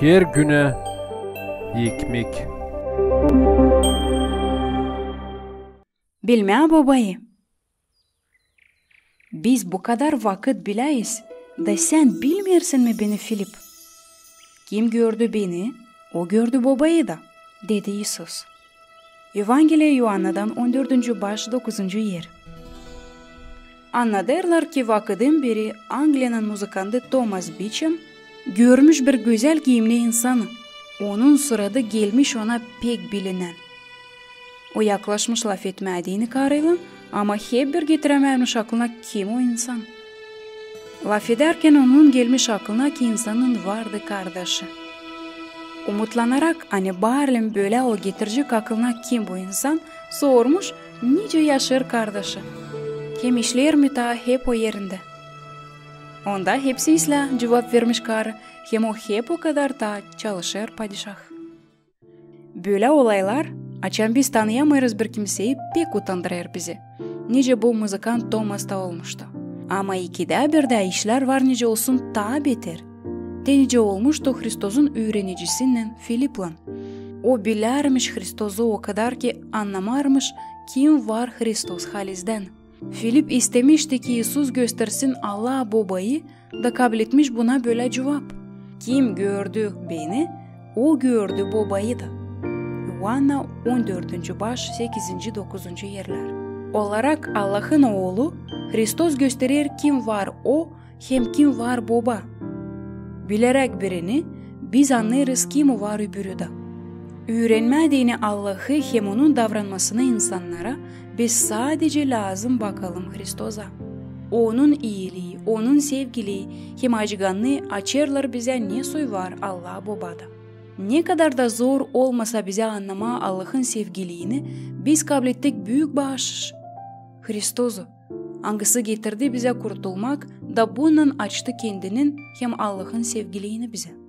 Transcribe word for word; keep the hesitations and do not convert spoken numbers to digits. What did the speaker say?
Her günä ekmek. Bilmää bobayı. Biz bu kadar vakıt biläyiz, da sän bilmeersin mi beni, Filip? Kim gördü beni, o gördü bobayı da, dedi İisus. Evangeliya İoannadan, on dördüncü baş, dokuzuncu er. Annadêrlar, ki vakıdın biri Angliyanın muzıkantı Tomas Biçem görmüş bir gözäl giimli insanı. Onun suradı gelmiş ona pek bilinän. O yaklaşmış lafetmää deyni karıylan, ama hep bir getirämärmiş aklına, kim o insan. Lafedärkän onun gelmiş aklına, ki insanın vardı kardaşı. Umutlanarak, ani baarlän bölä o getirecek aklına, kim bu insan, sormuş, nicä yaşêêr kardaşı hem işleer mi taa hep o erindä. Onda hepsi islää, cuvap vermiş karı, hem o hep o kadar taa çalışêr padişah. Bölä olaylar, açan biz tanıyamêêrız bir kimseyi, pek utandırêr bizi, nicä bu muzıkant Tomasta olmuştu. Ama ikidä birdä işlär var nicä olsun taa beter. Te nicä olmuştu Hristozun üürenicisinnän Filiplan. O bilärmiş Hristozu o kadar, ki annamêêrmış, kim var Hristos halizdän. Filip istemişti, ki İisus göstersin Allaa Bobayı, da kabletmiş buna bölä cuvap: Kim gördü beni, o gördü Bobayı da. İoanna, on dördüncü baş, sekizinci, dokuzuncu erlär. Olarak Allahın Oolu, Hristos gösterer, kim var O hem kim var Boba. Bileräk birini, biz annêêrız, kim var öbürü dä. Üürenmää deyni Allahı hem Onun davranmasını insannara, biz sadecä lääzım bakalım Hristoza. Onun iilii, Onun sevgilii hem acıganı açêrlar bizä, ne soy var Allaa Bobada. Ne kadar da zor olmasa bizä annamaa Allahın sevgiliini, biz kablettik büük baaşış, Hristozu, angısı getirdi bizä kurtulmak, da bunnan açtı Kendinin hem Allahın sevgiliini bizä.